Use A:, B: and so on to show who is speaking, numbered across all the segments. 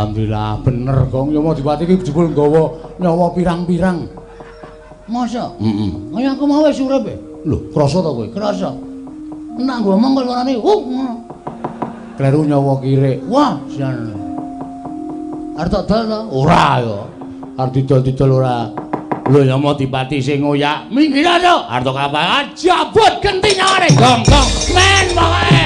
A: Alhamdulillah bener Gong, Yama Dipati iki jebul nggawa nyawa pirang-pirang. Masa? Heeh. Kaya aku mau wis urip e. Lho, krasa ta kowe? Krasa. Nek ngomong kok suarane ngono. Kleru nyawa kirik. Wah, jan. Arep tak dol ta? Ora ya. Arep didol-didol ora. Lho Yama Dipati sing ngoyak, minggir to. Arep kapal jabut genti nyawane. Gong gong men pokoke.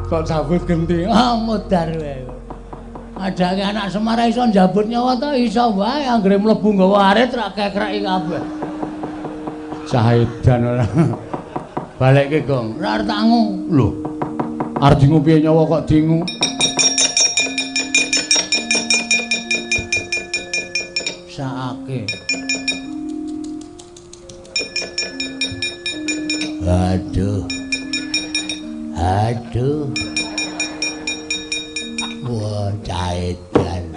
A: Kok jabut genti? Ah, modar wae. Adake anak Semar iso njabut nyawa ta iso wae anggere mlebu nggawa arit rak kekreki kabeh. Cahedan ora. Balekke, Gong. Ora arep tak ngu. Lho. Arep dingu piye nyawa kok dingu? Saake. Aduh. Aduh. Wah, caedan.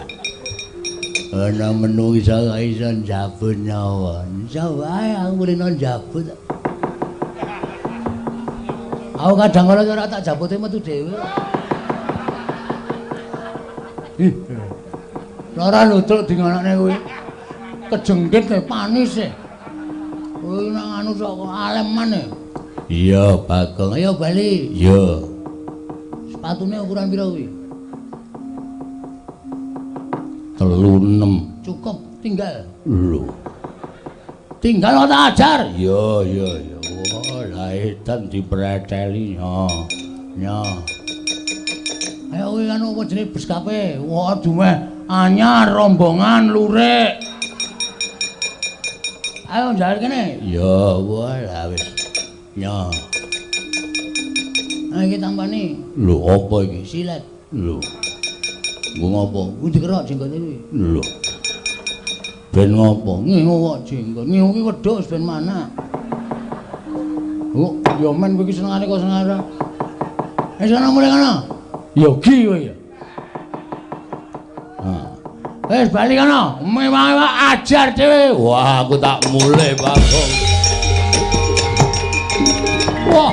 A: Ana menungsa kok iso njabut nyawa. Iso wae aku kulino njabut. Aku kadang kala ora tak jabute metu dhewe. Ih. Ora ludruk dingonokne kuwi. Kejengkit e panis e. Kuwi nang anu sok aleman e. Iya, Bagong. Ayo bali. Iya. Sepatune ukuran pira kuwi? 36. Cukup, tinggal. Lho. Tinggal tak ajar. Iya, iya, iya. Wah, lah edan dipreteli. Ya. Ya. Ayo kuwi anu apa jenenge beskape? Wah, dumeh anyar rombongan lurik. Ayo njaluk kene. Iya, wah lah wis. Ya. Nah iki tampane. Lho, apa iki? Silet. Lho. Nggo ngopo? Kuwi dikerok jenggote kuwi. Lho. Ben ngopo? Ngingu kok jenggot. Ngingu ki wedhus ben mana? Oh, ya men kowe iki senengane kok seneng ora. Wis ana mulih kono. Yogi kowe ya. Ha. Wis bali kono. Mewah-mewah ajar dhewe. Wah, aku tak mulih, Bagong. Wah,